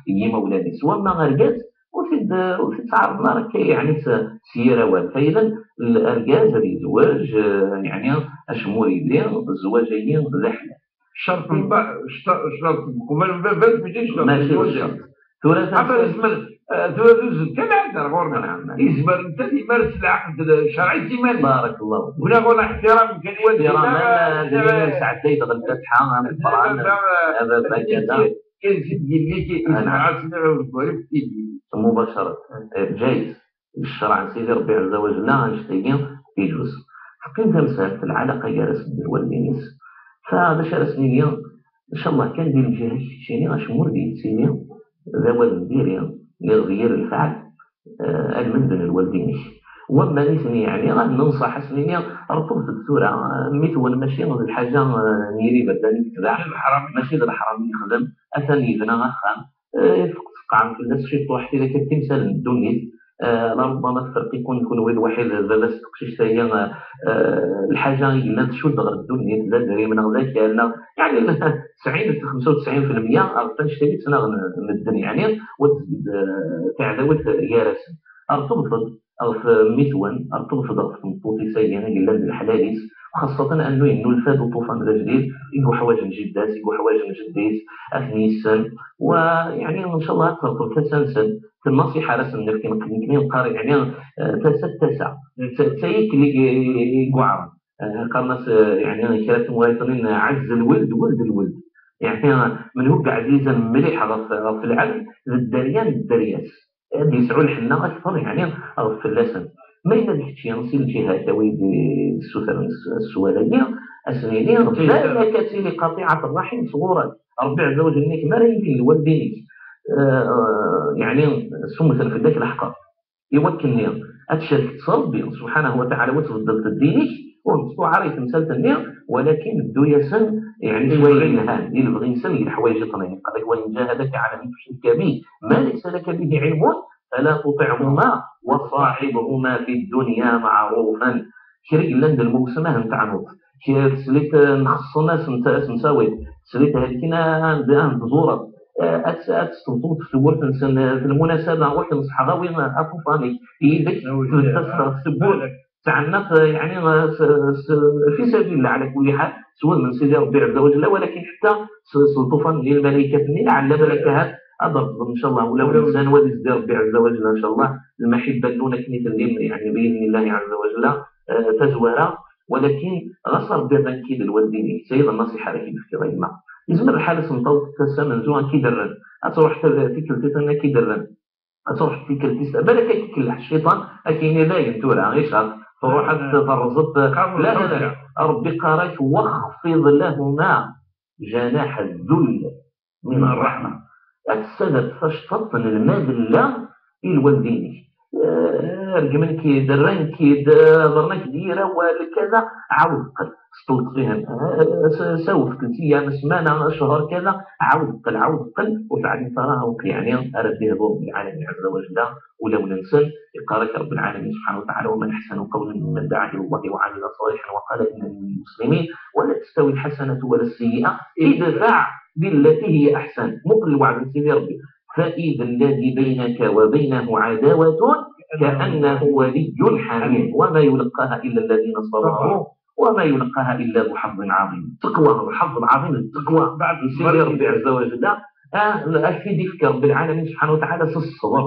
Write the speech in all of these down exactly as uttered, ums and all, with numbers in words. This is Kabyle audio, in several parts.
n yimawlan-is. Wamma argaz, ur t-id-, ur t-id-tɛerḍen ara akka, yeɛni s, s yir awal. Fayla, argaz ad yezweǧ, eh, yeɛni acemma ur yelli, zzwaǧ-agi d aḥlal. Ccerṭ n ba-, ccerṭ, ccerṭ n uqbel n baba-s, mačči ccerṭ n lwaldin. Mačči d ccerṭ. Tura xaṭer yezmer, eh, tura d uzekka lɛid ar ɣur-neɣ. Yezmer netta d imares lɛaqed lcerɛi s iman-is. Barakallahu. Wala ɣur-neɣ iḥtiram kan i walidina. Iḥtiram, eh, eh, sɛedday-d ɣer Lfatiḥa, ameqqran, eh, a baba, kada. Kan sid yelli-k, yezmer ad s-nniɣ i wezwar-iw, tili. Mubacarat. Eh, ǧayez. Ccṛeɛ n Sidi Ṛebbi ɛezza wa jella, annect-agi ijuz. Teqqim tamsalt, lɛalaqa gar-asen d lwaldin-is. Fa d acu ara s-nini? Ncallah kan di lǧiha-k keččini, acemma ur d-yettili d awal n diri, neɣ d yir lfeɛl, eh, almend n lwaldin-ik. Wamma nitni, yeɛni, ad nenṣeḥ, ad s-nini, rṭubet-d tura, eh, mmi-twen mačči d lḥaǧa, eh, n yir iberdan i yetbeɛ, mačči d leḥram i yexdem, atan yebna axxam, eh, tqeṭɛem fell-as ciṭuḥ, tidak kan timsal n ddunit, eh, larubbama tferq-iken kenwi d waḥid d baba-s n teqcict-agi, eh, eh, lḥaǧa i yellan tcudd ɣer ddunit, d adrim neɣ d akal, neɣ, yeɛni, tesɛin, xemsa u tesɛin fi lmeyya ɣef wannect-agi ttnaɣen medden, yeɛni, wa tezdi-d, eh, taɛdawt gar-asen. Rṭubet-d ɣef mmi-twen, rṭubet-d ɣef tmeṭṭut-is-agi i yellan d leḥlal-is, xaṣṣatan annu yennulfa-d uṭufan d ajdid, i yuḥwaǧen jidda-s, i yuḥwaǧen jeddi-s, ad ten-yessen. Wa, yeɛni, ncallah, ad terṭeb tasa-nsen. D nnṣiḥa ara sen-nefk, nekk, nekkni neqqar, yeɛni, eh, tasa d tasa. D ta-, d tayet i, i, i yuɛren. Eh, qqaren-as, eh, yeɛni, kra n tmuɣayt-nni, ɛezz lweld, weld lweld. Yeɛni, menhu i ɛzizen mliḥ ɣef, ɣef lɛebd, d dderya n dderya-s. Ad yesɛu lḥenna akteṛ, yeɛni, ɣef fell-asen. Ma yella d kečči, si lǧiha-k, a wi d-ssutren s-, sswal-agi, ad sen-yini, balak ad tili qatiɛat rraḥim sɣur-k. Ṛebbi ɛezza wa jell, nnig mi ara yili lwaldin-ik, eh, yeɛni, ssumten fell-ak leḥqer. I wakken-nni ad tcerkeḍ s Ṛebbi subḥanahu wa taɛala, u tbeddleḍ ddin-ik, ur meqṭuɛ ara i temsalt-nni, walakin ddu-yasen, yeɛni, s wayen yelhan, i lebɣi-nsen, i leḥwayeǧ iṭnin. Qal-ak, وإن جاهداك على أن تشرك بي ما ليس لك به علم فلا تطعهما وصاحبهما في الدنيا معروفا. Kra yellan d lmewsem, ah, n teɛnuḍt. Kra teslit, eh, nxeṣṣen asen-, asen-tawiḍ. Teslit helkin, ah, ah, n tẓureḍ. Eh, ad, ad testebṭuḍ tewwurt-nsen, eh, fi lmunasaba, ruḥ nṣeḥ, awi, eh, aṭufan-ik. Yid-k tbedda s tewwurt. Teɛneq, eh, yeɛni, eh, s, s, fi sabilillah, ɛla kulli ḥal, s wudem n Sidi Ṛebbi ɛezza wa jella, walakin ḥetta s, s lṭufan n lmalaykat-nni, lɛella balak ahat ad d-refḍen, ncallah, ula d insan, wa d izdi Ṛebbi ɛezza wa jella, ncallah, lmaḥibba-nnun akken i tellim, yeɛni, bi idnillahi ɛezza wa jella, eh, tazwara, walakin ɣas Ṛebbi rran-k-id lwaldin-ik, d tayi d nnṣiḥa ara k-id-fkiɣ a yemma. Yezmer lḥal ad s-nṭaweḍ tasa amenzu ad k-id-rren, ad truḥ ta-, tikkelt-iḍen ad k-id-rren. Ad truḥ tikkelt-is, balak ad k-ikelleḥ cciṭan, ad k-yini dayen tura, icaṭ, truḥ ad terrẓeḍ. La, la, la, la. Ṛebbi iqqar-ak, واخفض لهما جناح الذل من الرحمة. Ad tessader tacṭaṭ n lmadella i lwaldin-ik. Eh, regmen-k-id, regmen-k-id, eh, ḍerren-ak-d yir awal, kada, ɛawed qqel, sṭelṭef-ihen. Eh, s-, sawef-d tiyam, ssmana, ccher, kada, ɛawed qqel, ɛawed qqel, ur teɛlimeḍ ara, awk, yeɛni, ara d-ihdu Ṛebbi lɛalamin ɛezza wa jella ulawen-nsen. Iqqar-ak Ṛebbi lɛalamin subḥanahu wa taɛala, ومن أحسن قولا ممن دعا إلى الله وعمل صالحا وقال إنني من المسلمين ولا تستوي الحسنة ولا السيئة ادفع بالتي هي أحسن. Muqel lweɛd n Sidi Ṛebbi. فإذا الذي بينك وبينه عداوة كأنه ولي حميم وما يلقاها إلا الذين صبروا وما يلقاها إلا ذو حظ عظيم. Taqwa, lḥeẓ lɛaḍim n taqwa. Mbeɛd Sidi Ṛebbi ɛezza wa jella, ah, ad k-id-ifk Ṛebbi lɛalamin subḥanahu wa taɛala s ṣṣber.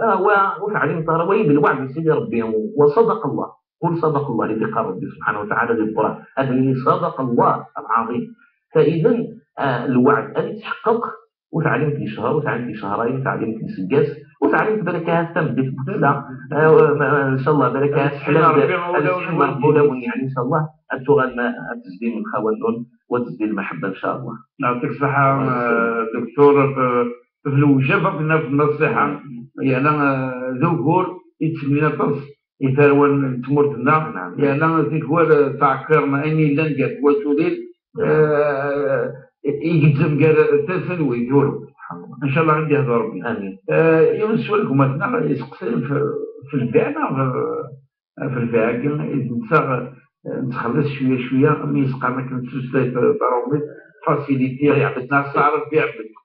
Ah, wa, ur teɛlimeḍ ara, wa d lweɛd n Sidi Ṛebbi, wa صدق الله. قل صدق الله, i d-iqqar Ṛebbi subḥanahu wa taɛala di Lqur'an. Ad nini صدق الله العظيم. Fa idan, ah, lweɛd ad yettḥeqqeq, ur teɛlimeḍ di ccher, ur teɛlimeḍ di cehrayen, ur teɛlimeḍ di seggas, ur teɛlimeḍ balak ahat tameddit n tefla, ah, ma, ma, ncallah, balak ahat ad seḥma Ṛebbi ulawen, yeɛni, ncallah, ad tuɣalem ad tezdim lxawa-nnun, u ad tezdi lmaḥebba, ncallah. Yeɛṭik ṣṣeḥḥa, ah, Doktur, f-, f lewjab akked nnṣiḥa, yeɛni, ah, d ugur i yettsemmin aṭas i tarwa n tmurt-nneɣ, yeɛni tikwal, eh, ttɛekkiren ayen yellan gar twaculin, eh, igezzem gar tasa d wayt ur. Ncallah ad d-yehdu Ṛebbi. Amin. Eh, yiwen n sswal deg umatneɣ, iseqsa f, f lbiɛ neɣ f, f lbiɛ-agi, i d-nessaɣ, eh, nettxelliṣ cwiya cwiya, mi yesqam akken n tutlayt taṛumit, facilité, neɣ teɛreḍ iɛbed.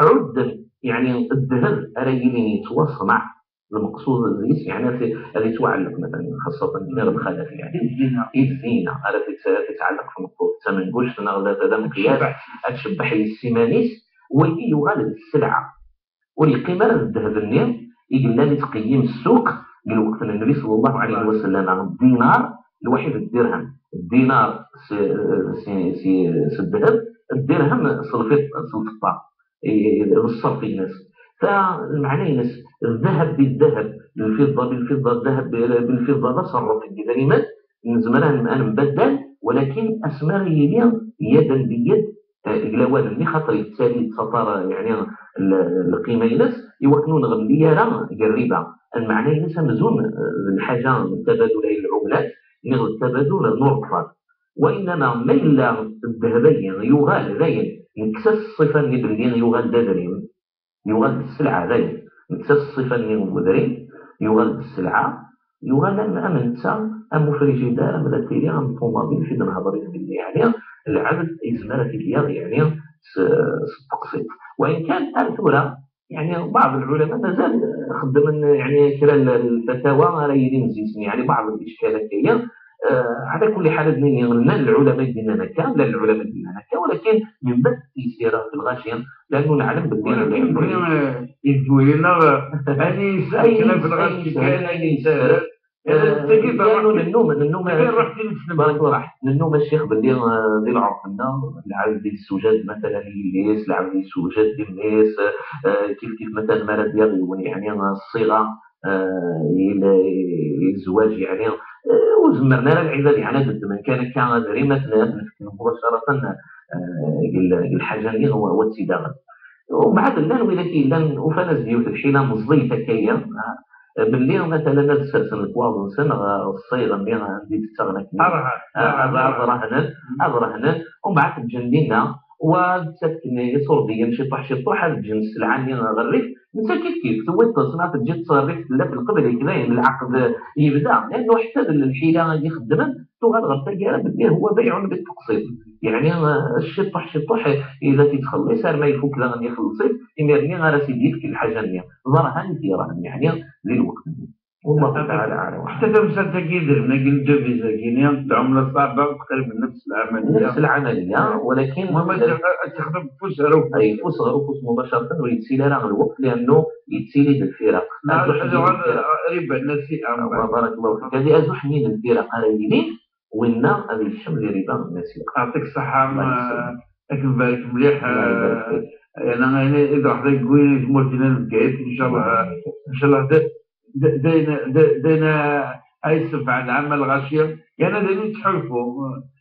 ɛudden, yeɛni ddheb ara yilin yettwaṣneɛ, lmeqsud deg-s yeɛni ad ad yettwaɛelleq, مثلا خاصة fi lxalaf, yeɛni i zzina ara tettɛelleq tmeṭṭut d tamenguct neɣ d amedyaz, ad tcebbeḥ yes-s iman-is, wagi yuɣal d sselɛa. Ur yeqqim ara d ddheb-nni i yellan yettqeyyim ssuq deg lweqt n Nnbi صلى الله عليه وسلم. Ddinar lwaḥid d ddirham, ddinar s ddheb, ddirham s lfeṭṭa, d ṣṣerf-ines. Ta lmeɛna-ines, ddheb bi ddheb, lfiḍa bi lfiḍa, ddheb bi lfiḍa, d aṣerref n yidrimen, nezmer ad nembaddal, walakin asmi ara yili yadan bi yad, deg lawan-nni, xaṭer yettali yettaṭṭar, yeɛni, lqima-ines, i wakken ur nɣelli ara deg rriba. Lmeɛna-ines amzun d lḥaǧa n tabadul ay lɛumlat, neɣ d tabadul n ureṭṭal. Waynama ma yella ddheb-agi yuɣal dayen, nekkes-as ṣṣifa-nni belli yuɣal d adrim, yuɣal d sselɛa dayen, nekkes-as ṣṣifa-nni n udrim, yuɣal d sselɛa, yuɣal am am netta, am ufrijidar, am la télé, am ṭumubil, fi d-nehder i belli, yeɛni, lɛebd yezmer ad t-id-yaɣ, yeɛni, s s teqsiṭ. Wayen kan, ar tura, yeɛni, baɛḍ lɛulama mazal xeddmen, yeɛni, kra n lfatawa ara yilin zzin-sen, yeɛni, baɛḍ lickal akka-ya. Ɛla kulli ḥal, ad nini, llan lɛulama i d-yennan akka, llan lɛulama i d-yennan akka, walakin, membaɛd tiyessi ara ɣef lɣaci, lanu neɛlem belli, walakin belli, eh, yedduri-neɣ, eh, ayen yesɛa kra n lɣaci kan, ayen yesɛa. Eh, tagi d lanu nennum, nennum, tagi ruḥ tin tessnem. Barakallah. Nennum a ccix belli, eh, di lɛerf-nneɣ, lɛebd yessewjad, matalan, yelli-s, lɛebd yessewjad i mmi-s, eh, kif kif, matalan, mi ara d-yaɣ yiwen, yeɛni, eh, ṣṣiɣa, eh, i l-, i zzwaǧ, yeɛni, eh, ur zemmren ara lɛibad, yeɛni, ad ddmen kan akka adrim, ad n-, ad n-fken mubacaratan, eh, deg l-, deg lḥaǧa-nni, wa, wa d-tt-idaɣen. Umbeɛd llan widak yellan ufan-as-d yiwet lḥila meẓẓiyet akka-ya, eh, belli matalan ad ssersen lekwaɣeḍ-nsen ɣer ṣṣiɣ-nni anda i d-ttaɣen akken. Ad, ad, ad rahnen, ad rahnen, umbeɛd ǧǧen dinna, wa ad ttaken iṣurdiyen ciṭuḥ ciṭuḥ, ad ǧǧen sselɛa-nni ɣer rrif, netta kif kif, tewwiḍ-tt, neɣ teǧǧiḍ-tt ɣer rrif, tella f lqebl-ik, dayen lɛeqd yebda, lanu ḥetta d lḥila i xeddmen, tuɣal ɣer taggara belli huwa bayɛun bi teqsiṭ. Yeɛni, eh, ciṭuḥ, ciṭuḥ, ila t-ittxelliṣ, arma ifuk daɣen ixelleṣ-it, imir-nni ara s-id-yefk lḥaǧa-nni. D arhan i t-yerhan, yeɛni, di lweqt-nni. Wallahu taɛala aɛlam. Ḥetta tamsalt-agi, idrimen-agi n deviz-agi-ni, d lɛumla ṣṣaɛba, qrib nefs lɛamaliya. Nefs lɛamaliya, walakin المهم ad t-, ad texdem ufus ɣer ufus. Ay, ufus ɣer ufus mubacaratan, ur yettili ara lweqt, liannu yettili-d lfiraq. Ad tuɣal riba n nasi'a. Barakallahu fik. Hadi azuḥ-nni n lfiraq ara yilin, winna ad yekcem di riba n nasi'a. Yeɛṭik ṣṣeḥḥa, Allah yesselmek. Ad k-nbarek mliḥ, Allah ybarek fik. Eh, yani, yani, ad ruḥ deg win i tmurt-ina n Bgayet, incallah, incallah, d, d, d ayen, d, d ayen, eh, ay yessebɛed lɛamma lɣaci, yani, d ayen i nettḥulfu.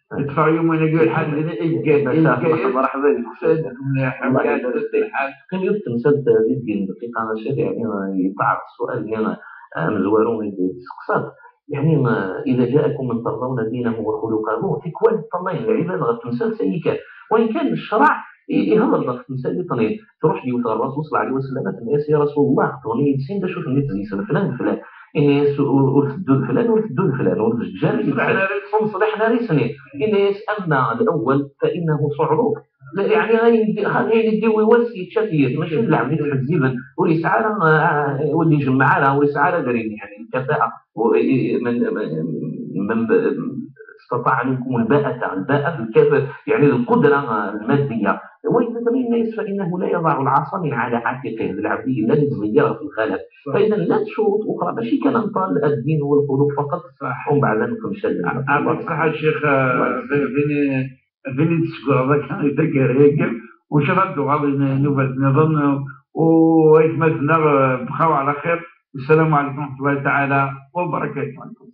Yeṭṭef-aɣ yumuyen-agi lḥal, d ayen i Bgayet, i Bgayet. Mliḥ, Bgayet, lḥal. Qqim yiwet temsalt di deg dqiqa, a Ccix, yani, yeṭɛer ṣṣual-nni amezwaru i d-testeqsaḍ. يعني، آه، إذا جاءكم من ترضون دينه وخلقه, tikwal ṭṭalayen lɛibad ɣef temsalt-agi kan. Wayen kan, ccṛeɛ i-, ihedder ɣef temsal-iḍen. Truḥ-d yiwet ɣer Rasul صلى الله عليه وسلم, tenna-yas: "Ya Rasul Allah, ɣer-i-d sin d acu tenniḍ deg-sen, flan d flan." Inna-yas: "Ur, ur teddu d flan, ur teddu d flan, ur zeǧǧ ara yid-sen. Ur ṣliḥen ara i sin." Inna-yas: "أما الأول فإنه صعلوك." La, yeɛni, ayen i d-, ayen i d-iwi wass yečča-t yiḍ, mačči d lɛebd i ttḥezziben, ur yesɛi ara, ah, ur d-ijemmeɛ ara, ur yesɛi ara adrim, yeɛni, lkafa'a, u-, i-, i-, men, men, men استطاع منكم الباءة, الباءة بالكاف, yeɛni, lqudra, ah, lmaddiya. Wa illa ma yenna-yas: "فإنه لا يضع العصا من على عاتقه", d lɛebd i yellan yettḍeyyiɛ ɣef lxalat. Fa-, llant ccuruṭ uxra, mačči kan ad nṭal ad ddin u lxuluq faqat, ṣṣeḥ. Umbeɛd ad nqemc allen. Yeɛṭik ṣṣeḥḥa, a Ccix, ah, d-, d-, Ad ten-id-tesgreḍ akka i taggara-agi, u ncallah ad d-tuɣal i nnubat nniḍen, u aytmaten-nneɣ, eh, bqaw ɛla xir. Wassalamu ɛalaykum wa rahmatullahi taɛala wa barakatuh.